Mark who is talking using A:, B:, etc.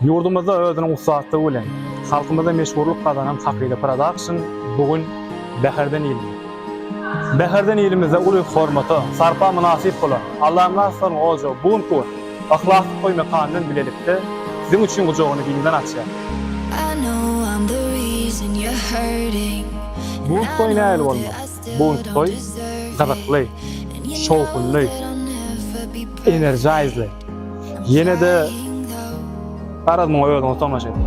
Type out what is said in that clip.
A: Ýurdumyzda özüniň ussatlygy bilen halkymyzda meşhurlyk gazanan Hakyda Production bu gün Bäherden ilinde. Bäherden ilimizde uly hormata, sarpa mynasyp bolan Allamyradowyň ojagy bu günki gün Yhlasly toý mekany bilen bilelikde siziň üçin gujagyny giňden açýar. Bu günki toý nähili bolmaly? Bu günki toý gyzykly, şowhunly, energizli. Ýene-de garaz muňa özüňiz tomaşa ediň.